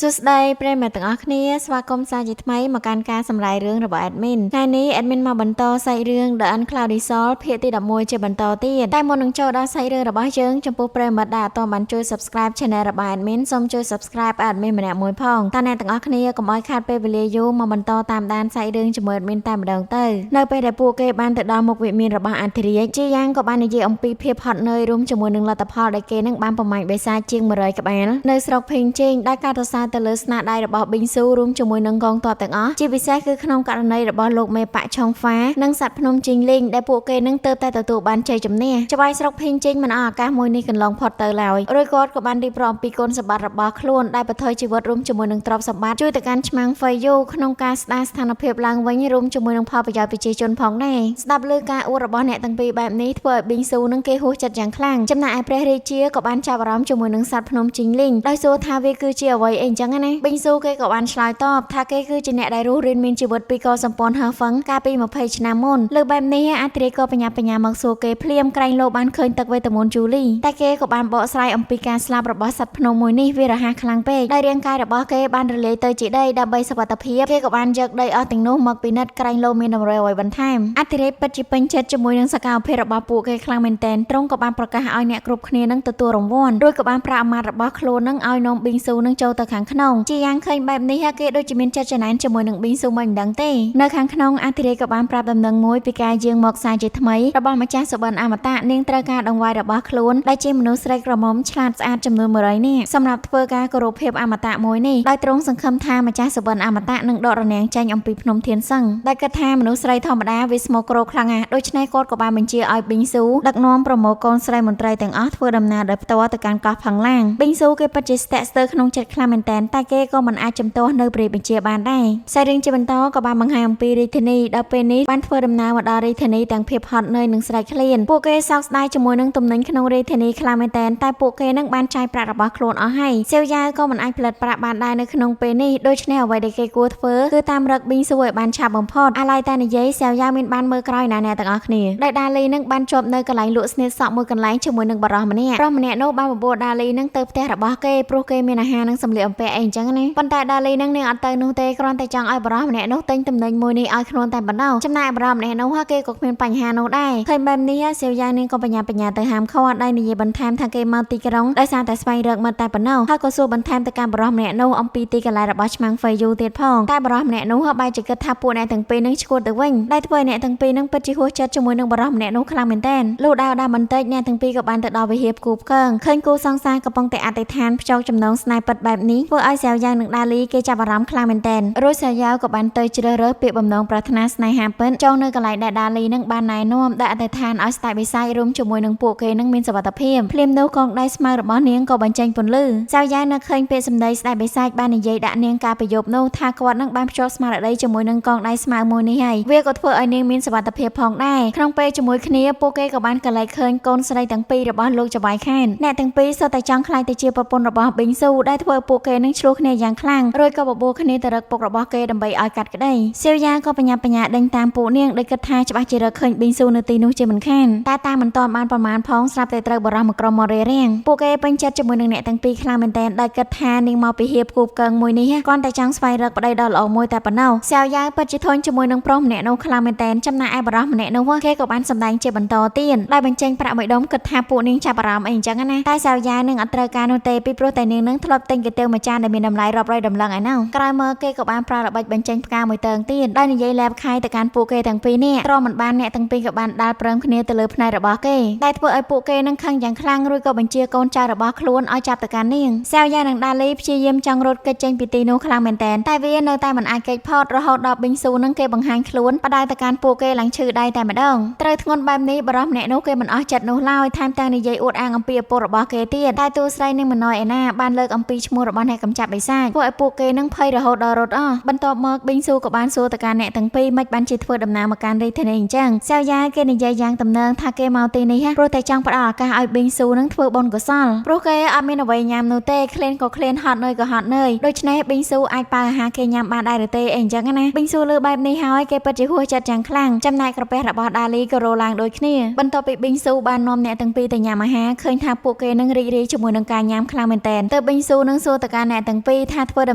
សួស្តីប្រិយមិត្តទាំងអស់គ្នាស្វាគមន៍សាជាថ្មីមកកាន់ការសម្រាយរឿងរបស់ admin ថ្ងៃនេះ admin មកបន្តសាច់រឿង The Uncloudy Soul ភាគទី11ជាបន្តទៀតតែមុននឹងចូលដល់សាច់រឿងរបស់យើងចំពោះប្រិយមិត្តដែលអត់ទាន់បានជួយ subscribe channel របស់ admin សូមជួយ subscribe ឲ្យ admin ម្នាក់មួយផងតើអ្នកទាំងអស់គ្នាកុំឲ្យខាតពេលវេលាយូរមកបន្តតាមដានសាច់រឿងជាមួយ admin តែម្ដងទៅនៅពេលដែលពួកគេបានទៅដល់មុខវិមានរបស់អធិរាជជាយ៉ាងក៏បាននិយាយអំពីភាពហត់នឿយរួមជាមួយនឹងលទ្ធផលដែលគេនឹងបានប្រមាញ់បិសាចជាង100ក្បាលនៅស្រុកភេងជេងដោយការសរសើរទៅលើស្នាដៃរបស់ប៊ីងស៊ូរួមជាមួយនឹងកងទ័ពទាំងអស់ជាពិសេសគឺក្នុងករណីរបស់លោកមេប៉ាក់ឆុងហ្វានិងសត្វភ្នំជីងលីងដែលពួកគេនឹងទើបតែទទួលបានជ័យជំនះចៅស្រុកភេងជេងមិនអោយឱកាសមួយនេះកន្លងផុតទៅឡើយរួចគាត់ក៏បានរៀបរាប់អំពីគុណសម្បត្តិរបស់ខ្លួនដែលបន្ថយជីវិតរួមជាមួយនឹងទ្រព្យសម្បត្តិជួយទៅកាន់ឆ្មាំងហ្វៃយូក្នុងការស្ដារស្ថានភាពឡើងវិញរួមជាមួយនឹងផលប្រយោជន៍ប្រជាជនផងដែរស្ដាប់លើការអួតរបស់អ្នកទាំងពីរបែបនេះធ្វើឲ្យប៊ីងស៊ូនឹងគេហួសចិត្តយ៉ាងខ្លាំងចំណែកឯព្រះរាជាក៏បានចាប់អារម្មណ៍ជាមួយនឹងសត្វភ្នំជីងលីងដោយសួរថាវាគឺជាអ្វីអីអញ្ចឹងណាប៊ីងស៊ូគេក៏បានឆ្លើយតបថាគេគឺជាអ្នកដែលរស់រានមានជីវិតពីកសម្ព័ន្ធហឺហ្វឹងកាលពី20ឆ្នាំមុនលើបែបនេះអាត្រាក៏បញ្ញាបញ្ញាមកសួរគេភ្លាមក្រែងលោបានឃើញទឹកវេទមន្តជូលីតែគេក៏បានបកស្រាយអំពីការស្លាប់របស់សត្វភ្នំមួយនេះវារហ័សខ្លាំងពេកដោយរាងកាយរបស់គេបានរលាយទៅជាដីដើម្បីសុវត្ថិភាពគេក៏បានយកដីអស់ទាំងនោះមកពិនិត្យក្រែងលោមានតម្រុយអ្វីបន្ថែមអធិរាជពិតជាពេញចិត្តជាមួយនឹងសកម្មភាពរបស់ពួកគេខ្លាំងមែនទែនទ្រង់ក៏បានប្រកាសឲ្យអ្នកគ្រប់គ្នានឹងទទួលរង្វាន់រួចក៏បានប្រាក់អាមាត្យរបស់ខ្លួននឹងឲ្យនំប៊ីងស៊ូនឹងចូលទៅខាងក្នុងជាយ៉ាងឃើញបែបនេះគេដូចជាមានចិត្តចំណែនជាមួយនឹងប៊ីងស៊ូមិនដឹងទេនៅខាងក្នុងអធិរាជក៏បានប្រាប់ដំណឹងមួយពីការយាងមកសាជាថ្មីរបស់ម្ចាស់សុបិនអមតៈនាងត្រូវការដង្វាយរបស់ខ្លួនដែលជាមនុស្សស្រីក្រមុំឆ្លាតស្អាតចំនួន100នាក់សម្រាប់ធ្វើការគោរពភាពអមតៈមួយនេះដោយទ្រង់សង្ឃឹមថាម្ចាស់សុបិនអមតៈនឹងដករនាងចេញអំពីភ្នំធានសឹងដោយគិតថាមនុស្សស្រីធម្មតាវាស្មោកគ្រោកខ្លាំងណាស់ដូច្នេះគាត់ក៏បានបញ្ជាឲ្យប៊ីងស៊ូដឹកនាំប្រមូលកូនស្រីមន្ត្រីទាំងអស់ធ្វើដំណើរដោយផ្ទាល់ទៅកាន់កោះផឹងឡាងប៊ីងស៊ូគេពិតជាស្ទាក់ស្ទើរក្នុងចិត្តខ្លាំងមែនទែនតែគេក៏មិនអាចជំទាស់នៅព្រះបញ្ជាបានដែរសាច់រឿងជាបន្តក៏បានបង្ហាញអំពីរាជធានីដល់ពេលនេះបានធ្វើដំណើរមកដល់រាជធានីទាំងភាពហត់នឿយនិងស្រេកឃ្លានពួកគេសោកស្ដាយជាមួយនឹងទំនិញក្នុងរាជធានីខ្លាំងមែនទែនតែពួកគេនឹងបានចាយប្រាក់របស់ខ្លួនអស់ហើយសៀវយ៉ាវក៏មិនអាចផលិតប្រាក់បានដែរនៅក្នុងពេលនេះដូច្នេះអ្វីដែលគេគួរធ្វើគឺតាមរកប៊ីងស៊ូឲ្យបានឆាប់បំផុតអាឡ័យតែនិយាយសៀវយ៉ាវមានបានមើលក្រោយណាអ្នកទាំងអស់គ្នាដោយដាលីនឹងបានជាប់នៅកន្លែងលក់ស្នៀតសក់មួយកន្លែងជាមួយនឹងបរិសម្នាក់ប្រុសម្នាក់នោះបានបបួលដាលីនឹងទៅផ្ទះរបស់គេព្រោះគេមានអាហារនិងសម្លៀកបំពាក់អីអញ្ចឹងណាប៉ុន្តែដាលីនឹងនាងអត់ទៅនោះទេគ្រាន់តែចង់ឲ្យបរិសម្នាក់នោះទិញទំនិញមួយនេះឲ្យខ្លួនតែប៉ុណ្ណោះចំណែកបរិសម្នាក់នោះគេក៏គ្មានបញ្ហានោះដែរឃើញបែបនេះសៀវយ៉ាងនាងក៏បញ្ញាបញ្ញាទៅហាមឃាត់ដោយនិយាយបន្ថែមថាគេមកទីក្រុងដោយសារតែស្វែងរកមកតែប៉ុណ្ណោះហើយក៏សួរបន្ថែមទៅកាន់បរិសម្នាក់នោះអំពីទីកន្លែងរបស់ឆ្មាំងហ្វេយូទៀតផងតែបរិសម្នាក់នោះបែរជាគិតថាពួកអ្នកទាំងពីរនឹងឈួតទៅវិញដែលធ្វើឲ្យអ្នកទាំងពីរនឹងពិតជាហួសចិត្តជាមួយនឹងបរិសម្នាក់នោះខ្លាំងមែនទែនលុះដើរដល់បន្តិចអ្នកទាំងពីរក៏បានទៅដល់វិហារគូផ្កើងឃើញគូសង្សារកំពុងតែអធិដ្ឋានភ្ជាប់ចំណងស្នេហ៍ពិតបែបនេះធ្វើឲ្យសែវយ៉ាងនិងដាលីគេចាប់អារម្មណ៍ខ្លាំងមែនទែនរួចសែវយ៉ាវក៏បានទៅជ្រើសរើសពាក្យបំណងប្រាថ្នាស្នេហាពិតចងនៅកន្លែងដែលដាលីនឹងបានណែនាំដែលអធិដ្ឋានឲ្យស្ដេចបិសាចរួមជាមួយនឹងពួកគេនឹងមានសុវត្ថិភាពភ្លាមនោះកងដៃស្មៅរបស់នាងក៏បញ្ចេញពន្លឺសែវយ៉ាវនៅឃើញពាក្យសម្ដីស្ដេចបិសាចបាននិយាយដាក់នាងការប្រយប់នោះថាគាត់នឹងបានភ្ជាប់ស្មារតីជាមួយនឹងកងដៃស្មៅមួយនេះហើយវាក៏ធ្វើឲ្យនាងមានសុវត្ថិភាពផងដែរក្នុងពេលជាមួយគ្នាពួកគេក៏បានកលែកឃើញកូនស្រីទាំងពីររបស់លោកចៅហ្វាយខេនអ្នកទាំងពីរសុទ្ធតែចង់ក្លាយទៅជាប្រពន្ធរបស់ប៊ីងស៊ូដែលធ្វើឲ្យពួកគេនឹងឆ្លោះគ្នាយ៉ាងខ្លាំងរួចក៏បបួលគ្នាទៅរកពុករបស់គេដើម្បីឲ្យកាត់ក្តីសៀវយ៉ាក៏បញ្ញាបញ្ញាដេញតាមពួកនាងដោយគិតថាច្បាស់ជារកឃើញប៊ីងស៊ូនៅទីនោះជាមិនខានតែតាមមិនទាន់បានប្រមាណផងស្រាប់តែត្រូវបរិះមួយក្រុមមករារាំងពួកគេពេញចិត្តជាមួយនឹងអ្នកទាំងពីរខ្លាំងមែនទែនដោយគិតថានាងមកពីហៀបគូបកើងមួយនេះគ្រាន់តែចង់ស្វែងរកប្តីដ៏ល្អមួយតែប៉ុណ្ណោះសៀវយ៉ាពិតជាធុញជាមួយនឹងប្រុសម្នាក់នោះខ្លាំងមែនទែនចំណែកឯបរិះម្នាក់នោះគេក៏បានសម្ដែងជាបន្តទៀតដោយបញ្ចេញប្រាក់មួយដុំគិតថាពួកនាងចាប់អារម្មណ៍អីអញ្ចឹងណាតែសៅយ៉ានឹងអត់ត្រូវការនោះទេពីព្រោះតែនាងនឹងធ្លាប់ទិញកាទៀវមួយចានដែលមានតម្លៃរាប់រយតម្លឹងឯណោះក្រោយមកគេក៏បានប្រើល្បិចបញ្ចេញផ្កាមួយតើងទៀតដោយនិយាយលែបខៃទៅកាន់ពួកគេទាំងពីរនេះទ្រាំមិនបានអ្នកទាំងពីរក៏បានដាល់ព្រមគ្នាទៅលើផ្នែករបស់គេដែលធ្វើឲ្យពួកគេនឹងខឹងយ៉ាងខ្លាំងរួចក៏បញ្ជាកូនចៅរបស់ខ្លួនឲ្យចាប់ទៅកាន់នាងសៅយ៉ានិងដាលីព្យាយាមចង់រត់គេចចេញពីទីនោះខ្លាំងមែនទែនតែវានៅតែមិនអាចគេចផុតរហូតដល់ប៊ីងស៊ូនឹងគេបង្ហាញខ្លួនបដៅទៅកាន់ពួកគេឡើងឈឺដៃតែម្ដងត្រូវធ្ងន់បែបនេះបរិសម្នាក់នោះគេមិនអស់ចិត្តនោះឡើយថែមទាំងនិយាយអួតអាងអំពីឪពុករបស់គេទៀតតែតួស្រីនឹងមិនណយឯណាបានលើកអំពីឈ្មោះរបស់អ្នកកំចាត់បិសាចធ្វើឲ្យពួកគេនឹងភ័យរហូតដល់រត់អស់បន្ទាប់មកប៊ីងស៊ូក៏បានសួរទៅកាន់អ្នកទាំងពីរមិនបានជាធ្វើដំណើរមកកាន់រាជធានីអញ្ចឹងសៅយ៉ាគេនិយាយយ៉ាងទំនងថាគេមកទីនេះព្រោះតែចង់ផ្ដល់ឱកាសឲ្យប៊ីងស៊ូនឹងធ្វើបុណ្យកុសលព្រោះគេអត់មានអ្វីញ៉ាំនោះទេឃ្លានក៏ឃ្លានហត់នឿយក៏ហត់នឿយដូច្នេះប៊ីងស៊ូអាចប៉ាវអាហារគេញ៉ាំបានដែរឬទេអីអញ្ចឹងណាប៊ីងស៊ូលើបែបនេះហើយគេពិតជាហួសចិត្តយ៉ាងខ្លាំងចំណែកក្រពះរបស់ដាលីក៏រឡើងដូចគ្នាបន្ទាប់ពីប៊ីងស៊ូបាននាំអ្នកទាំងពីរទៅញ៉ាំអាហារឃើញថាពួកគេនឹងរីករាយជាមួយនឹងការញ៉ាំខ្លាំងមែនទែនទើបប៊ីងស៊ូនឹងសួរទៅកាន់ អ្នកទាំងពីរថាធ្វើដ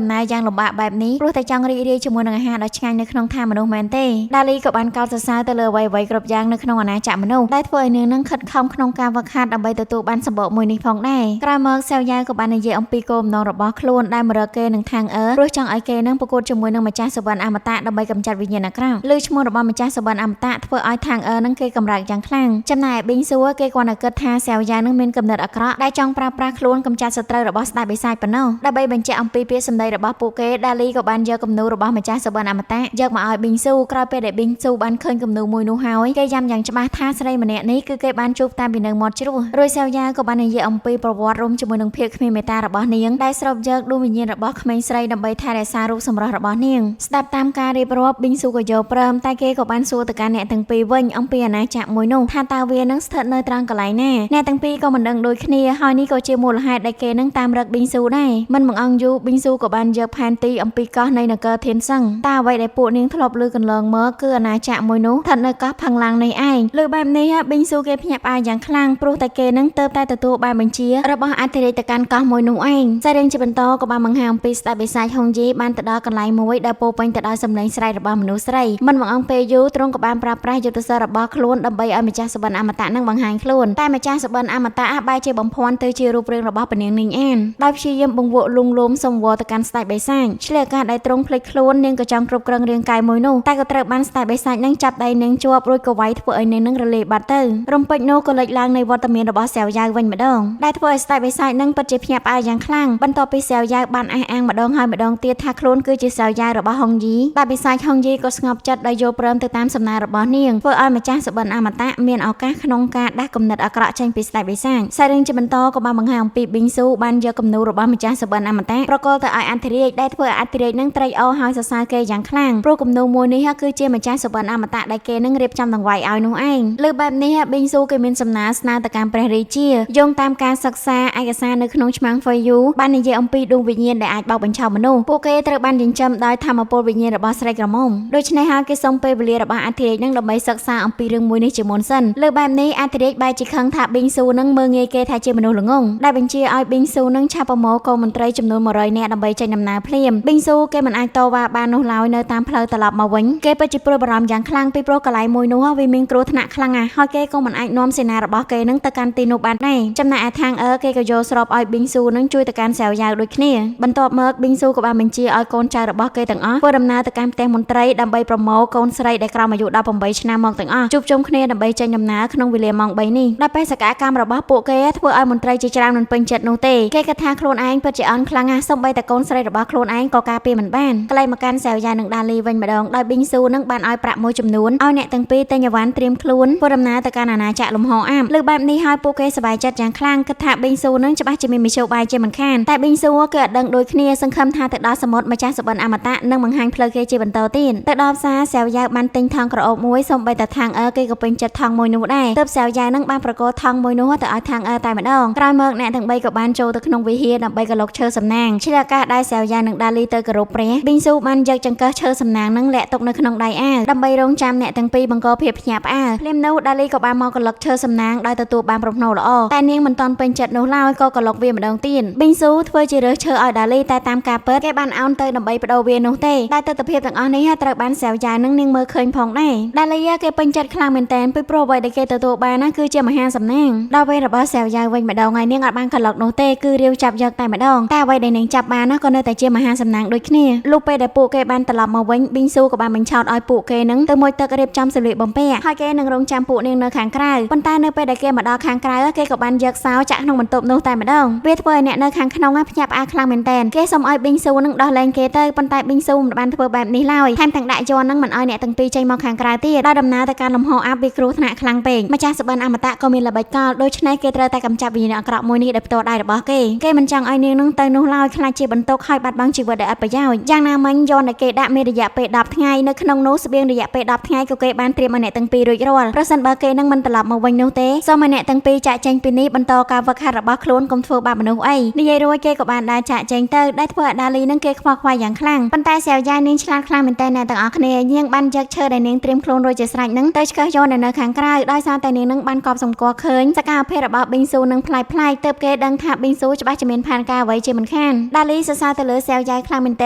ំណើរយ៉ាងលំបាកបែបនេះព្រោះតែចង់រីករាយជាមួយនឹងអាហារដ៏ឆ្ងាញ់នៅក្នុងឋានមនុស្សមែនទេដាលីក៏បានកោតសរសើរទៅលើអ្វីៗគ្រប់យ៉ាងនៅក្នុងអាណាចក្រមនុស្សដែលធ្វើឲ្យនាងនឹងខិតខំក្នុងការវឹកហាត់ដើម្បីទទួលបានសម្បកមួយនេះផងដែរក្រោយមកសាវយ៉ាក៏បាននិយាយអំពីគោលបំណងរបស់ខ្លួនដែលមករកគេនឹងខាងអឺព្រោះចង់ឲ្យគេនឹងប្រកួតជាមួយនឹងម្ចាស់សុវណ្ណអមតៈដើម្បីកម្ចាត់វិញ្ញាណអាក្រក់ឬឈ្មោះរបស់ម្ចាស់សុវណ្ណអមតៈធ្វើឲ្យខាងអឺនឹងគេកម្រើកយ៉ាងខ្លាំងចំណែកឯប៊ីងសួរគេគ្រាន់តែគិតថាសាវយ៉ានឹងមានគំនិតអាក្រក់ដែលចង់ប្រើប្រាស់ខ្លួនកម្ចាត់សត្រូវរបស់ស្ដេចបិសាចប៉ុណ្ណោះដើម្បីបញ្ជាក់អំពីពាក្យសម្ដីរបស់ពួកគេដាលីក៏បានយកគំនូររបស់ម្ចាស់សុវណ្ណអមតៈយកមកឲ្យប៊ីងស៊ូក្រោយពេលដែលប៊ីងស៊ូបានឃើញគំនូរមួយនោះហើយគេយ៉ាំយ៉ាងច្បាស់ថាស្រីម្នាក់នេះគឺគេបានជួបតាមពីនៅមាត់ជ្រោះរួចសាវយ៉ាក៏បាននិយាយអំពីប្រវត្តិរួមជាមួយនឹងភាពគ្មានមេត្តារបស់នាងដែលស្រូបយកដួងវិញ្ញាណរបស់ក្មេងស្រីដើម្បីថែរក្សារូបសម្រស់របស់នាងស្ដាប់តាមការរៀបរាប់ប៊ីងស៊ូក៏យល់ព្រមតែគេក៏បានសួរទៅកាន់អ្នកទាំងពីរវិញអំពីអាណាចក្រមួយនោះថាតើវានឹងស្ថិតនៅត្រង់កន្លែងណាអ្នកទាំងពីរក៏មិនដឹងដូចគ្នាហើយនេះក៏ជាមូលហេតុដែលគេនឹងតាមរកប៊ីងស៊ូដែរមិនបង្អង់យូរប៊ីងស៊ូក៏បានយកផែនទីអំពីកោះនៃនគរធានសឹងតើអ្វីដែលពួកនាងធ្លាប់ឮកន្លងមកគឺអាណាចក្រមួយនោះស្ថិតនៅកោះផឹងឡាំងនេះឯងលើបែបនេះប៊ីងស៊ូគេភ្ញាក់ផ្អើលយ៉ាងខ្លាំងព្រោះតែគេនឹងទៅតែទទួលបានបញ្ជារបស់អធិរាជទៅកាន់កោះមួយនោះឯងសារៀងជាបន្តក៏បានបង្ហាញអំពីស្ដេចបិសាចហុងយីបានទៅដល់កន្លែងមួយដែលពោពេញទៅដោយសម្លេងស្រែករបស់មនុស្សស្រីមិនបង្អង់ពេលយូរទ្រង់ក៏បានប្រើប្រាស់យុទ្ធសាស្ត្ររបស់ខ្លួនដើម្បីឲ្យម្ចាស់សុបិនអមតៈនឹងបង្ហាញខ្លួនតែម្ចាស់សុបិនអមតៈបែរជាបំភាន់ទៅជារូបរាងរបស់ព្រះនាងនាងអានដោយព្យាយាមបង្វក់លួងលោមសុំវល់ទៅកាន់ស្ដេចបិសាចឆ្លៀតឱកាសដែលទ្រង់ភ្លេចខ្លួននាងក៏ចង់គ្រប់គ្រងរាងកាយមួយនោះតែក៏ត្រូវបានស្ដេចបិសាចនឹងចាប់ដៃនាងជាប់រួចក៏វាយធ្វើឲ្យនាងនឹងរលាយបាត់ទៅរំពេចនោះក៏លេចឡើងនៃវត្តមានរបស់សាវយ៉ាវវិញម្ដងដែលធ្វើឲ្យស្ដេចបិសាចនឹងពិតជាភ្ញាក់ផ្អើលយ៉ាងខ្លាំងបន្ទាប់ពីសាវយ៉ាវបានអះអាងម្ដងហើយម្ដងទៀតថាខ្លួនគឺជាសាវយ៉ាវរបស់ហុងយីតែបិសាចហុងយីក៏ស្ងប់ចិត្តដោយយល់ព្រមទៅតាមសំណើរបស់នាងធ្វើឲ្យម្ចាស់សុបិនអមតៈមានឱកាសក្នុងការដាស់គំនិតអាក្រក់ចេញពីស្ដេចបិសាចសារឿងជាបន្តក៏បានបង្ហាញអំពីប៊ីងស៊ូបានយកគំនូររបស់ម្ចាស់សុបិនអមតៈប្រគល់ទៅឲ្យអធិរាជដែលធ្វើឲ្យអធិរាជនឹងត្រេកអរហើយសរសើរគេយ៉ាងខ្លាំងព្រោះគំនូរមួយនេះគឺជាម្ចាស់សុបិនអមតៈដែលគេនឹងរៀបចំដង្វាយឲ្យនោះឯងលើបែបនេះប៊ីងស៊ូគេមានសំណើស្នើទៅកាន់ព្រះរាជាយោងតាមការសិក្សាឯកសារនៅក្នុងឆ្មាំងហ្វៃយូបាននិយាយអំពីដួងវិញ្ញាណដែលអាចបោកបញ្ឆោតមនុស្សពួកគេត្រូវបានចិញ្ចឹមដោយធម៌ពលវិញ្ញាណរបស់ស្រីក្រមុំដូច្នេះហើយគេសូមពេលវេលារបស់អធិរាជនឹងដើម្បីសិក្សាអំពីរឿងមួយនេះជាមុនសិនលើបែបនេះអធិរាជបែរជាខឹងថាប៊ីងស៊ូនឹងមើលងាយគេថាជាមនុស្សល្ងងដែលបញ្ជាឲ្យប៊ីងស៊ូនឹងឆាប់ប្រមូលកូនមន្ត្រីចំនួន100នាក់ដើម្បីចេញដំណើរភ្លាមប៊ីងស៊ូគេមិនអាចតវ៉ាបាននោះឡើយនៅតាមផ្លូវត្រឡប់មកវិញគេពិតជាព្រួយបារម្ភយ៉ាងខ្លាំងពីព្រោះកន្លែងមួយនោះវាមានគ្រោះថ្នាក់ខ្លាំងណាស់ហើយគេក៏មិនអាចនាំសេនារបស់គេនឹងទៅកាន់ទីនោះបានដែរចំណែកឯខាងអឺគេក៏យល់ស្របឲ្យប៊ីងស៊ូនឹងជួយទៅកាន់សាវយ៉ាវដូចគ្នាបន្ទាប់មកប៊ីងស៊ូក៏បានបញ្ជាឲ្យកូនចៅរបស់គេទាំងអស់ធ្វើដំណើរទៅកាន់ផ្ទះមន្ត្រីដើម្បីប្រមូលកូនស្រីដែលក្រោមអាយុ18ឆ្នាំមកទាំងអស់ជួបជុំគ្នាដើម្បីចេញដំណើរក្នុងវេលាម៉ោង3នេះដល់ពេលសកម្មរបស់ពួកគេធ្វើឲ្យមន្ត្រីជាច្រើនមិនពេញចិត្តនោះទេគេគិតថាខ្លួនឯងពិតជាអន់ខ្លាំងណាស់សូម្បីតែកូនស្រីរបស់ខ្លួនឯងក៏ការពារមិនបានកន្លែងមកកាន់សាវយ៉ានិងដាលីវិញម្ដងដោយប៊ីងស៊ូនឹងបានឲ្យប្រាក់មួយចំនួនឲ្យអ្នកទាំងពីរទិញអវ៉ាន់ត្រៀមខ្លួនធ្វើដំណើរទៅកាន់អាណាចក្រលំហអាមលើបែបនេះឲ្យពួកគេសប្បាយចិត្តយ៉ាងខ្លាំងគិតថាប៊ីងស៊ូនឹងច្បាស់ជាមានមធ្យោបាយជាមិនខានតែប៊ីងស៊ូគេអត់ដឹងដូចគ្នាសង្ឃឹមថាទៅដល់សមុទ្រម្ចាស់សុបិនអមតៈនឹងបង្ហាញផ្លូវគេជាបន្តទៀតទៅដល់ផ្សារសាវយ៉ាវបានទិញថង់ក្រអូបមួយសូម្បីតែថងអើគេក៏ពេញចិត្តថង់មួយនោះដែរទើបសាវយ៉ាវនឹងបានប្រគល់ថង់មួយនោះទៅឲ្យថងអើតែម្ដងក្រោយមកអ្នកទាំងបីក៏បានចូលទៅក្នុងវិហារដើម្បីកលុកឈើសំណាងឆ្លៀតឱកាសដែលសាវយ៉ាវនិងដាលីទៅគោរពព្រះប៊ីងស៊ូបានយកចង្កឹះឈើសំណាងនឹងលាក់ទុកនៅក្នុងដៃអាវដើម្បីរងចាំអ្នកទាំងពីរបង្កភាពភ្ញាក់ផ្អើលភ្លាមនោះដាលីក៏បានមកកលុកឈើសំណាងដោយទទួលបានប្រផ្នូលល្អតែនាងមិនទាន់ពេញចិត្តនោះឡើយក៏កលុកវាម្ដងទៀតប៊ីងស៊ូធ្វើជារើសឈើឲ្យដាលីតែតាមការពិតគេបានអោនទៅដើម្បីបដូរវានោះទេតែទិដ្ឋភាពទាំងអស់នេះត្រូវបានសាវយ៉ាវនឹងនាងមើលឃើញផងដែរដាលីគេពេញចិត្តខ្លាំងមែនទែនពីព្រោះអ្វីដែលគេទទួលបានណាគឺជាមហាសំណាងដល់ពេលរបស់សាវយ៉ាវវិញម្ដងហើយនាងអត់បានកលុកនោះទេគឺរាវចាប់យកតែម្ដងតែអ្វីដែលនាងចាប់បានណាក៏នៅតែជាមហាសំណាងដូចគ្នាលុះពេលដែលពួកគេបានត្រឡប់មកវិញប៊ីងស៊ូក៏បានបញ្ឆោតឲ្យពួកគេនឹងទៅមួយទឹករៀបចំសម្លៀកបំពាក់ហើយគេនឹងរងចាំពួកនាងនៅខាងក្រៅប៉ុន្តែនៅពេលដែលគេមកដល់ខាងក្រៅគេក៏បានយកសោចាក់ក្នុងបន្ទប់នោះតែម្ដងវាធ្វើឲ្យអ្នកនៅខាងក្នុងភ្ញាក់ផ្អើលខ្លាំងមែនទែនគេសុំឲ្យប៊ីងស៊ូនឹងដោះលែងគេទៅប៉ុន្តែប៊ីងស៊ូមិនបានធ្វើបែបនេះឡើយថែមទាំងដាក់យ័ន្តនឹងមិនឲ្យអ្នកទាំងពីរចេញមកខាងក្រៅទៀតដល់ដំណើរទៅការលំហអាប់វាគ្រោះថ្នាក់ខ្លាំងពេកម្ចាស់សុបិនអមតៈក៏មានល្បិចកលដូច្នេះគេត្រូវតែកម្ចាត់វិញ្ញាណអាក្រក់មួយនេះដោយផ្ទាល់ដៃរបស់គេគេមិនចង់ឲ្យនាងនឹងទៅនោះឡើយខ្លាចជាបន្ទុកហើយបាត់បង់ជីវិតដោយអត់ប្រយោជន៍យ៉ាងណាមិញយ័ន្តដែលគេដាក់មានរយៈពេល10ថ្ងៃនៅក្នុងនោះស្បៀងរយៈពេល10ថ្ងៃក៏គេបានត្រៀមឲ្យអ្នកទាំងពីររួចរាល់ប្រសិនបើគេនឹងមិនត្រឡប់មកវិញនោះទេសូមឲ្យអ្នកទាំងពីរចាក់ចេញពីនេះបន្តការវឹកហាត់របស់ខ្លួនកុំធ្វើបាបមនុស្សអីនិយាយរួចគេក៏បានដើរចាក់ចេញទៅដែលធ្វើឲ្យដាលីនឹងគេខ្វល់ខ្វាយយ៉ាងខ្លាំងប៉ុន្តែសាវយ៉ានាងឆ្លាតខ្លាំងមែនទែនអ្នកទាំងអស់គ្នានាងបានយកឈើដែលនាងត្រៀមខ្លួនរួចជាស្រេចនឹងទៅឆ្កឹះយ័ន្តនៅខាងក្រៅដោយសារតែនាងនឹងបានកប់សម្គាល់ឃើញសកម្មភាពរបស់ប៊ីងស៊ូនឹងប្លែកៗទើបគេដឹងថាប៊ីងស៊ូច្បាស់ជាមានផែនការអ្វីជាមិន ខានដាលីសរសើរទៅលើសែវយ៉ៃខ្លាំងមែនទ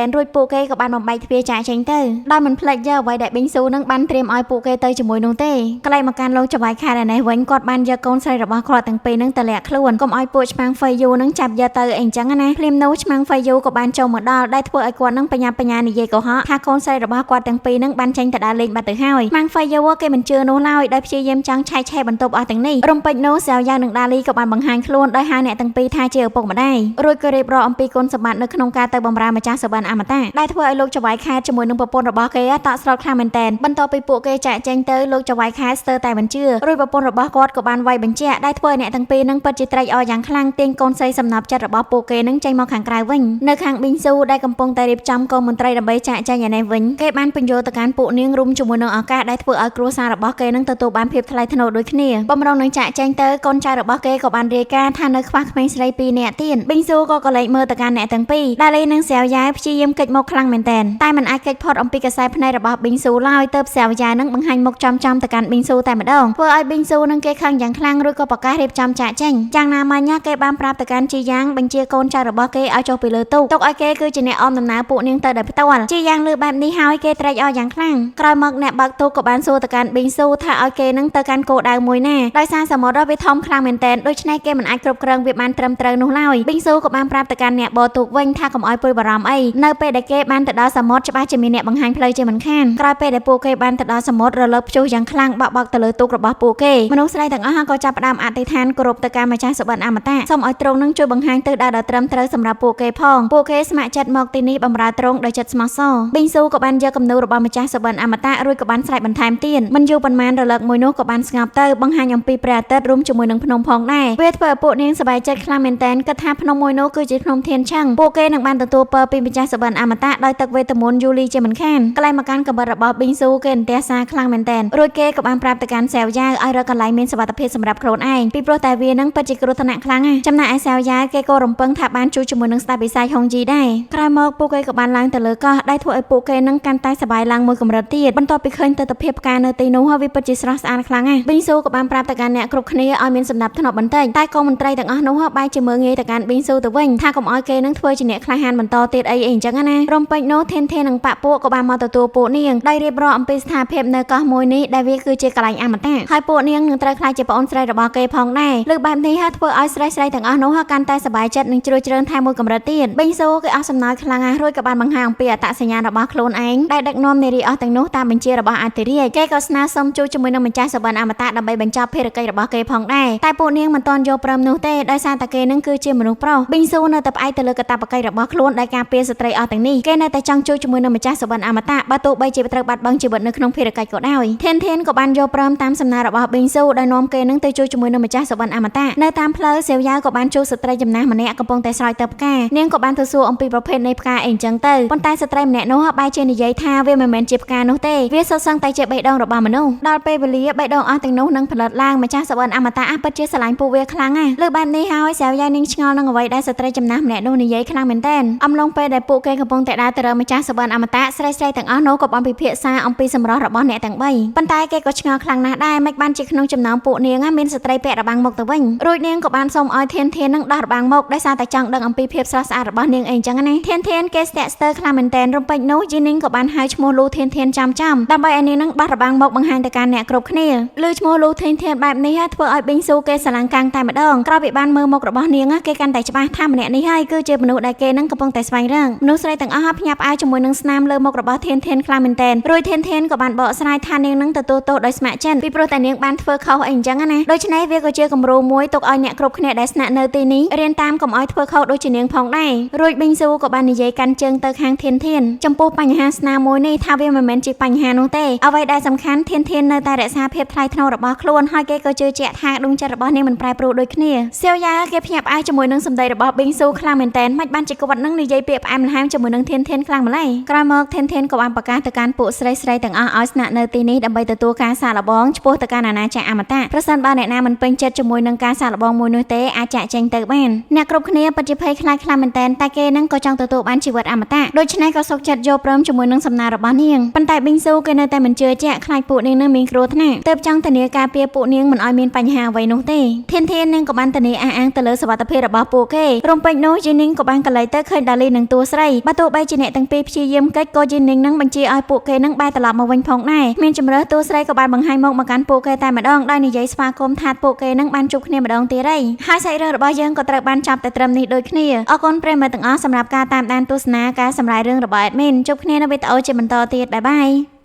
ែនរួចពួកគេក៏បានបំបែកទ្វារចាកចេញទៅដោយមិនភ្លេចយកអ្វីដែលប៊ីងស៊ូនឹងបានត្រៀមឲ្យពួកគេទៅជាមួយនោះទេក្លែកមកកាន់លោកចៅហ្វាយខេត្តឯនេះវិញគាត់បានយកកូនស្រីរបស់គាត់ទាំងពីរនឹងទៅលាក់ខ្លួនកុំឲ្យពួកឆ្មាំងហ្វៃយូនឹងចាប់យកទៅអីចឹងណាភ្លាមនោះឆ្មាំងហ្វៃយូក៏បានចូលមកដល់ដែលធ្វើឲ្យគាត់នឹងបញ្ញាបញ្ញានិយាយកុហកថាកូនស្រីរបស់គាត់ទាំងពីរនឹងបានចេញទៅដើរលេងបាត់ទៅហើយឆ្មាំងហ្វៃយូគេមិនជឿនោះឡើយដោយព្យាយាមចង់ឆែកឆេរបន្ទប់អស់ទាំងនេះរំពេចនោះសែវយ៉ាងនិងដាលីក៏បានបង្ហាញខ្លួនដោយហៅអ្នកទាំងពីរថាជាឪពុកម្ដាយរួចក៏រៀបរាប់អំពីគុណសម្បត្តិនៅក្នុងការទៅបម្រើម្ចាស់សុបិនអមតៈដែលធ្វើឲ្យលោកចៅហ្វាយខេតជាមួយនឹងប្រពន្ធរបស់គេតក់ស្លុតខ្លាំងមែនទែនបន្ទាប់ពីពួកគេចាក់ចេញទៅលោកចៅហ្វាយខេតស្ទើរតែមិនជឿរួចប្រពន្ធរបស់គាត់ក៏បានវាយបញ្ជាក់ដែលធ្វើឲ្យអ្នកទាំងពីរនឹងពិតជាត្រេកអរយ៉ាងខ្លាំងទាញកូនស្រីសំណប់ចិត្តរបស់ពួកគេនឹងចេញមកខាងក្រៅវិញនៅខាងប៊ីងស៊ូដែលកំពុងតែរៀបចំកូនមន្ត្រីដើម្បីចាក់ចែងឯនេះវិញគេបានបញ្យល់ទៅកាន់ពួកនាងរួមជាមួយនឹងឱកាសដែលធ្វើឲ្យគ្រួសាររបស់គេនឹងទទួលបានភាពថ្លៃថ្នូរដូចគ្នាបំរុងនឹងចាក់ចែងទៅកូនចៅរបស់គេក៏បានរាយការណ៍ថានៅខ្វះក្មេងស្រី2នាក់ទៀតប៊ីងស៊ូក៏កលែងមើលទៅកាន់អ្នកទាំងពីរដាលីនិងសែវយ៉ែព្យាយាមគេចមកខ្លាំងមែនទែនតែមិនអាចគេចផុតអំពីកសែភ្នែករបស់ប៊ីងស៊ូឡើយទៅសែវយ៉ែនឹងបង្ហាញមុខចំចំទៅកាន់ប៊ីងស៊ូតែម្ដងធ្វើឲ្យប៊ីងស៊ូនឹងគេខឹងយ៉ាងខ្លាំងរួចក៏ប្រកាសរៀបចំចាក់ចេញយ៉ាងណាមិញគេបានប្រាប់ទៅកាន់ជីយ៉ាងបញ្ជាកូនចៅរបស់គេឲ្យចុះពីលើទូកទុកឲ្យគេគឺជាអ្នកអមដំណើរពួកនាងទៅដោយផ្ទាល់ជីយ៉ាងលើបែបនេះហើយគេត្រេកអរយ៉ាងខ្លាំងក្រោយមកអ្នកបើកទូកក៏បានសួរទៅកាន់ប៊ីងស៊ូថាឲ្យគេនឹងទៅកាន់គោលដៅមួយណាដោយសារសមុទ្រវាធំខ្លាំងមែនទែនដូច្នេះគេមិនអាចគ្រប់គ្រងវាបានត្រឹមត្រូវនោះឡើយប៊ីងស៊ូក៏បានប្រាប់ទៅកាន់អ្នកបរទូកវិញថាកុំឲ្យព្រួយបារម្ភអីនៅពេលដែលគេបានទៅដល់សមុទ្រច្បាស់ជាមានអ្នកបង្ហាញផ្លូវជាមិនខានក្រោយពេលដែលពួកគេបានទៅដល់សមុទ្ររលកព្យុះយ៉ាងខ្លាំងបក់បោកទៅលើទូករបស់ពួកគេមនុស្សស្រីទាំងអស់ក៏ចាប់ផ្ដើមអធិដ្ឋានគោរពទៅកាន់ម្ចាស់សុបិនអមតៈសូមឲ្យទ្រង់នឹងជួយបង្ហាញទិសដៅដ៏ត្រឹមត្រូវសម្រាប់ពួកគេផងពួកគេស្ម័គ្រចិត្តមកទីនេះបម្រើទ្រង់ដោយចិត្តស្មោះសរប៊ីងស៊ូក៏បានយកគំនូររបស់ម្ចាស់សុបិនអមតៈរួចក៏បានស្រែកបន្ថែមទៀតមិនយូរប៉ុន្មានរលកមួយនោះក៏បានស្ងប់ទៅបង្ហាញអំពីព្រះអាទិត្យរួមជាមួយនឹងភ្នំផងដែរវាធ្វើឲ្យពួកនាងសប្បាយចិត្តខ្លាំងមែនទែនគិតថាភ្នំមួយនោះគឺជាភ្នំធានឆឹងពួកគេនឹងបានទទួលពរពីម្ចាស់សុបិនអមតៈដោយទឹកវេទមន្តយូលីជាមិនខានកន្លែងមកកាន់កំបិតរបស់ប៊ីងស៊ូគេអន្ទះសារខ្លាំងមែនទែនរួចគេក៏បានប្រាប់ទៅកាន់សែវយ៉ាវឲ្យរកកន្លែងមានសុវត្ថិភាពសម្រាប់ខ្លួនឯងពីព្រោះតែវានឹងពិតជាគ្រោះថ្នាក់ខ្លាំងណាស់ចំណែកឯសែវយ៉ាវគេក៏រំពឹងថាបានជួបជាមួយនឹងស្ដេចបិសាចហុងជីដែរក្រោយមកពួកគេក៏បានឡើងទៅលើកោះដែលធ្វើឲ្យពួកគេនឹងកាន់តែសប្បាយឡើងមួយកម្រិតទៀតបន្ទាប់ពីឃើញទិដ្ឋភាពផ្កានៅទីនោះហើយវាពិតជាស្រស់ស្អាតខ្លាំងណាស់ប៊ីងស៊ូក៏បានប្រាប់ទៅកាន់អ្នកគ្រប់គ្នាឲ្យមានសម្ដាប់ធ្នាប់បន្តិចតែក៏មន្ត្រីទាំងអស់នោះបែរជាមើលងាយទៅកាន់ប៊ីងស៊ូទៅវិញថាកុំឲ្យគេនឹងធ្វើជាអ្នកក្លាហានបន្តទៀតអីអីអញ្ចឹងណារំពេចនោះធានធាននិងប៉ពួកក៏បានមកទទួលពួកនាងដោយរៀបរាប់អំពីស្ថានភាពនៅកោះមួយនេះដែលវាគឺជាកន្លែងអមតៈហើយពួកនាងនឹងត្រូវក្លាយជាប្អូនស្រីរបស់គេផងដែរលើកបែបនេះហើយធ្វើឲ្យស្រីស្រីទាំងអស់នោះកាន់តែសប្បាយចិត្តនិងជ្រួលជ្រើនថែមមួយកម្រិតទៀតប៊ីងស៊ូគេអស់សំណើចខ្លាំងណាស់រួចក៏បានបង្ហាញអំពីអត្តសញ្ញាណរបស់ខ្លួនឯងដែលដឹកនាំនារីអស់ទាំងនោះតាមបញ្ជារបស់អធិរាជគេក៏ស្នើសុំជួបជាមួយនឹងម្ចាស់សុបិនអមតៈដើម្បីបញ្ចប់ភារកិច្ចរបស់គេផងដែរតែពួកនាងមិនទាន់យកព្រមនោះទេដោយសារតែគេនឹងគឺជាមនុស្សប្រុសប៊ីងស៊ូនៅតែផ្អែកទៅលើកាតព្វកិច្ចរបស់ខ្លួនដែលការពារស្ត្រីអស់ទាំងនេះគេនៅតែចង់ជួបជាមួយនឹងម្ចាស់សុបិនអមតៈបើទោះបីជាត្រូវបាត់បង់ជីវិតនៅក្នុងភារកិច្ចក៏ដោយធានធានក៏បានយកព្រមតាមសំណើរបស់ប៊ីងស៊ូដែលនាំគេនឹងទៅជួបជាមួយនឹងម្ចាស់សុបិនអមតៈនៅតាមផ្លូវសៀវយ៉ាវក៏បានជួបស្ត្រីចំណាស់ម្នាក់កំពុងតែស្រោចទៅផ្កានាងក៏បានទៅសួរអំពីប្រភេទនៃផ្កាអីចឹងទៅប៉ុន្តែស្ត្រីម្នាក់នោះបែរជានិយាយថាវាមិនមែនជាផ្កានោះទេវាសុទ្ធសឹងតែជាបេះដូងរបស់មនុស្សដល់ពេលវេលាបេះដូងអស់ទាំងនោះនឹងផលិតឡើងម្ចាស់សុបិនអមតៈពិតជាស្រឡាញ់ពួកវាខ្លាំងណាស់លើបែបនេះហើយសៀវយ៉ាវនាងឆ្ងល់នឹងអ្វីដែលស្ត្រីចំណាស់ម្នាក់នោះនិយាយខ្លាំងមែនទែនអំឡុងពេលដែលពួកគេកំពុងតែដើរទៅរកម្ចាស់សុបិនអមតៈស្រីស្រីទាំងអស់នោះក៏បានពិភាក្សាអំពីសម្រស់របស់អ្នកទាំង3ប៉ុន្តែគេក៏ឆ្ងល់ខ្លាំងណាស់ដែរមិនបានជាក្នុងចំណោមពួកនាងមានស្ត្រីពាក់របាំងមុខទៅវិញរួចនាងក៏បានសូមឲ្យធានធាននឹងដោះរបាំងមុខដោយសារតែចង់ដឹងអំពីភាពស្រស់ស្អាតរបស់នាងអីចឹងណាធានធានគេស្ទាក់ស្ទើរខ្លាំងមែនទែនរំពេចនោះយីនាងក៏បានហៅឈ្មោះលូធានធានចាំចាំដើម្បីឲ្យនាងនឹងដោះរបាំងមុខបង្ហាញទៅកាន់អ្នកគ្រប់គ្នាឮឈ្មោះលូធានធានបែបនេះធ្វើឲ្យប៊ីងស៊ូគេស្រឡាញ់កាំងតែម្ដងក្រោយពីបានមើលមុខរបស់នាងគេកាន់តែច្បាស់ថាម្នាក់នេះហើយគឺជាមនុស្សដែលគេនឹងកំពុងតែស្វែងរកមនុស្សស្រីទាំងអស់ភ្ញាក់ផ្អើលជាមួយនឹងស្នាមលើមុខរបស់ធានធានខ្លាំងមែនទែនរួចធានធានក៏បានបកស្រាយថានាងនឹងទទួលទោសដោយស្ម័គ្រចិត្តពីព្រោះតែនាងបានធ្វើខុសអីអញ្ចឹងណាដូច្នេះវាក៏ជាគំរូមួយទុកឲ្យអ្នកគ្រប់គ្នាដែលស្នាក់នៅទីនេះរៀនតាមកុំឲ្យធ្វើខុសដូចជានាងផងដែររួចប៊ីងស៊ូក៏បាននិយាយកាន់ជើងទៅខាងធានធានចំពោះបញ្ហាស្នាមមួយនេះថាវាមិនមែនជាបញ្ហានោះទេអ្វីដែលសំខាន់ធានធាននៅតែរក្សាភាពថ្លៃថ្នូររបស់ខ្លួនហើយគេក៏ជឿជាក់ថាដួងចិត្តរបស់នាងមិនប្រែប្រួលដូចគ្នាសៀវយ៉ាគេភ្ញាក់ផ្អើលជាមួយនឹងសម្ដីរបស់ប៊ីងស៊ូខ្លាំងមែនទែនមិនបានជាគាត់នឹងនិយាយពាក្យផ្អែមល្ហែមជាមួយនឹងធានធានខ្លាំងម្ល៉េះក្រោយមកធានធានក៏បានប្រកាសទៅកាន់ពួកស្រីស្រីទាំងអស់ឲ្យស្នាក់នៅទីនេះដើម្បីទទួលការសាកល្បងឆ្ពោះទៅកាន់អាណាចក្រអមតៈប្រសិនបើអ្នកណាមិនពេញចិត្តជាមួយនឹងការសាកល្បងមួយនោះទេអាចចាក់ចេញទៅបានអ្នកគ្រប់គ្នាពិតជាភ័យខ្លាចខ្លាំងមែនទែនតែគេនឹងក៏ចង់ទទួលបានជីវិតអមតៈដូច្នេះក៏សុខចិត្តយកព្រមជាមួយនឹងសំណើរបស់នាងប៉ុន្តែប៊ីងស៊ូគេនៅតែមិនជឿជាក់ខ្លាចពួកនាងនឹងមានគ្រោះថ្នាក់ទើបចង់ធានាការពារពួកនាងមិនឲ្យមានបញ្ហាអ្វីនោះទេធានធាននាងក៏បានធានាអះអាងទៅលើសុវត្ថិភាពរបស់ពួកគេរំពេច នោះយីនីងក៏បានកលៃទៅឃើញដាលីនិងតួស្រីបើទោះបីជាអ្នកទាំងពីរព្យាយាមកិច្ចក៏យីនីងនឹងបញ្ជាឲ្យពួកគេនឹងបែរត្រឡប់មកវិញផងដែរគ្មានជំរឿតួស្រីក៏បានបង្ហាញមកមកកាន់ពួកគេតែម្ដងដោយនិយាយស្វាគមន៍ថាពួកគេនឹងបានជួបគ្នាម្ដងទៀតហើយហើយសាច់រឿងរបស់យើងក៏ត្រូវបានចាប់តែត្រឹមនេះដូចគ្នាអរគុណប្រិយមិត្តទាំងអស់សម្រាប់ការតាមដានទស្សនាការសម្រាយរឿងរបស់ admin ជួបគ្នានៅវីដេអូជាបន្តទៀតបាយបាយ។